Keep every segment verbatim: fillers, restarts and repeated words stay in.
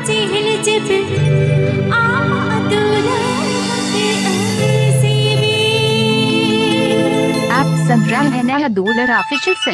ᱪᱮᱦᱞᱤ ᱪᱮᱯᱮᱞ ᱟᱢᱟᱜ ᱫᱩᱞᱟᱹᱲ ᱛᱮ ᱟᱹᱰᱤ ᱥᱤᱵᱤᱞ᱾ आप सुन रहे हैं नया डॉलर ऑफिशियल से।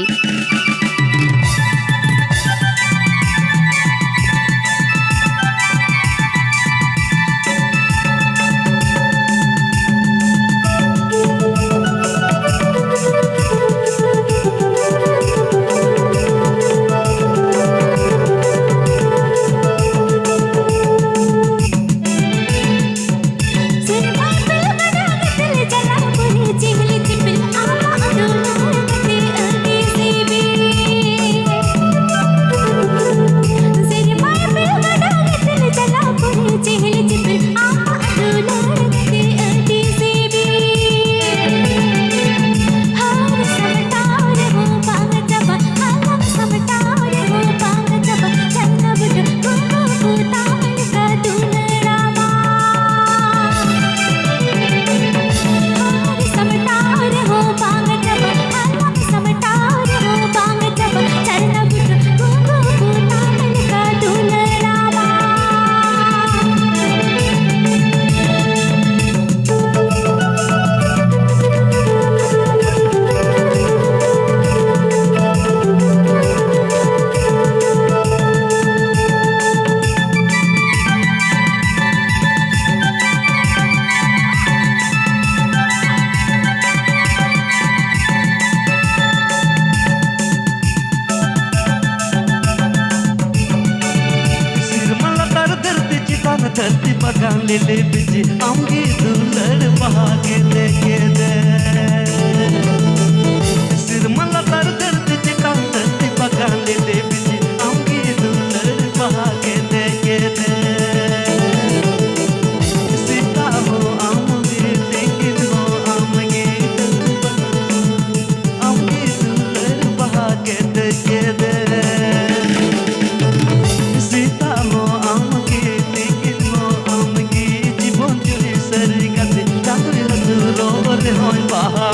ᱥᱮᱨᱢᱟ ᱞᱟᱛᱟᱨ ᱫᱷᱟᱹᱨᱛᱤ ᱪᱮᱛᱟᱱ ᱫᱷᱟᱹᱨᱛᱤ ᱵᱟᱜᱟᱱ ᱞᱤᱞᱤ ᱵᱤᱞᱤ ᱟᱢᱜᱮ ᱫᱩᱞᱟᱹᱲ ᱵᱟᱦᱟ ᱜᱮᱞᱮ ᱜᱮᱫᱮ᱾ ᱥᱮᱨᱢᱟ ᱞᱟᱛᱟᱨ ᱫᱷᱟᱹᱨᱛᱤ ᱪᱮᱛᱟᱱ ᱫᱷᱟᱹᱨᱛᱤ ᱵᱟᱜᱟᱱ ᱞᱤᱞᱤ ᱵᱤᱞᱤ ᱟᱢᱜᱮ ᱫᱩᱞᱟᱹᱲ ᱵᱟᱦᱟ ᱜᱮᱞᱮ ᱜᱮᱫᱮ᱾ ᱥᱮᱛᱟᱜ ᱦᱚᱸ ᱟᱢᱜᱮ, ᱛᱤᱠᱤᱱ ᱦᱚᱸ ᱟᱢᱜᱮ, ᱟᱢᱜᱮ ᱫᱩᱞᱟᱹᱲ ᱵᱟᱦᱟ ᱜᱮᱫᱮ ᱜᱮᱫᱮ᱾ ᱥᱮᱛᱟᱜ ᱦᱚᱸ ᱟᱢᱜᱮ, ᱛᱤᱠᱤᱱ ᱦᱚᱸ ᱟᱢᱜᱮ, ᱡᱤᱵᱚᱱ ᱡᱩᱨᱤ ᱥᱟᱹᱨᱤ ᱜᱟᱛᱮ, ᱪᱟᱸᱫᱚᱭ ᱦᱟᱹᱥᱩᱨᱚᱜ ᱨᱮᱦᱚᱸᱭ ᱵᱟᱦᱟ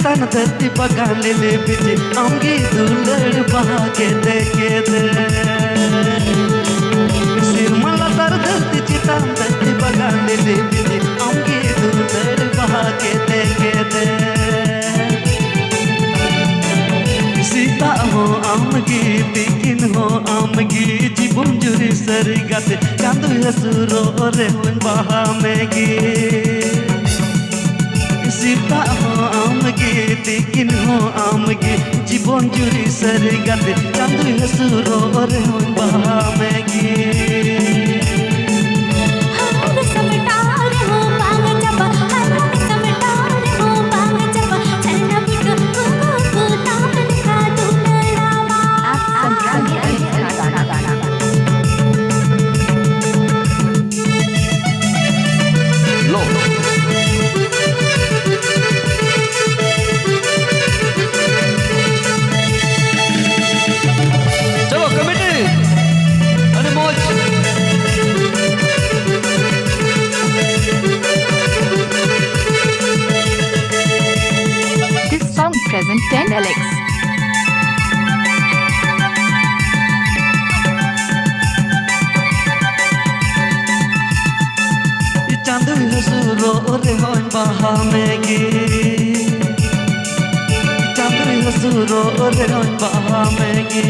ᱪᱮᱛᱟᱱ ᱫᱷᱟᱹᱨᱛᱤ ᱵᱟᱜᱟᱱ ᱞᱤᱞᱤ ᱵᱤᱞᱤ ᱟᱢᱜᱮ ᱫᱩᱞᱟᱹᱲ ᱵᱟᱦᱟ ᱠᱮᱫᱮ ᱠᱮᱫᱮ᱾ ᱥᱮᱨᱢᱟ ᱞᱟᱛᱟᱨ ᱫᱷᱟᱹᱨᱛᱤ ᱪᱮᱛᱟᱱ ᱫᱷᱟᱹᱨᱛᱤ ᱵᱟᱜᱟᱱ ᱞᱤᱞᱤ ᱵᱤᱞᱤ ᱟᱢᱜᱮ ᱫᱩᱞᱟᱹᱲ ᱵᱟᱦᱟ ᱠᱮᱫᱮ ᱠᱮᱫᱮ᱾ ᱥᱮᱛᱟᱜ ᱦᱚᱸ ᱟᱢᱜᱮ ᱛᱤᱠᱤᱱ ᱦᱚᱸ ᱟᱢᱜᱮ ᱡᱤᱵᱚᱱ ᱡᱩᱨᱤ ᱥᱟᱹᱨᱤ ᱜᱟᱛᱮ ᱪᱟᱸᱫᱚᱭ ᱦᱟᱹᱥᱩᱨᱚᱜ ᱨᱮᱦᱚᱸ ᱵᱟᱦᱟ ᱢᱮᱜᱮ᱾ ᱥᱮᱛᱟᱜ ᱦᱚᱸ ᱟᱢᱜᱮ, ᱛᱤᱠᱤᱱ ᱦᱚᱸ ᱟᱢᱜᱮ, ᱡᱤᱵᱚᱱ ᱡᱩᱨᱤ ᱥᱟᱹᱨᱤ ᱜᱟᱛᱮ, ᱪᱟᱸᱫᱚᱭ ᱦᱟᱹᱥᱩᱨᱚᱜ ᱨᱮᱦᱚᱸ ᱵᱟᱦᱟ ᱢᱮᱜᱮ᱾ ᱦᱟᱨ ᱥᱟᱢᱴᱟᱣ ᱨᱮᱦᱚᱸ ᱵᱟᱝ ᱪᱟᱵᱟ, ᱦᱟᱨ ᱥᱟᱢᱴᱟᱣ ᱨᱮᱦᱚᱸ ᱵᱟᱝ ᱪᱟᱵᱟ, ᱪᱷᱟᱱᱟ ᱵᱩᱴᱟᱹ ᱠᱚ ᱠᱚ ᱛᱟᱢ ᱞᱮᱠᱟ ᱫᱩᱞᱟᱹᱲᱟᱣᱟ᱾ आप सुन रहे हैं लो। चलो कमेटी, अरे मौज। This song present ten Alex. ᱪᱟᱸᱫᱚᱭ ᱦᱟᱹᱥᱩᱨᱚᱜ ᱨᱮᱦᱚᱸᱧ ᱵᱟᱦᱟ ᱢᱮᱜᱮ᱾ ᱪᱟᱸᱫᱚᱭ ᱦᱟᱹᱥᱩᱨᱚᱜ ᱨᱮᱦᱚᱸᱧ ᱵᱟᱦᱟ ᱢᱮᱜᱮ᱾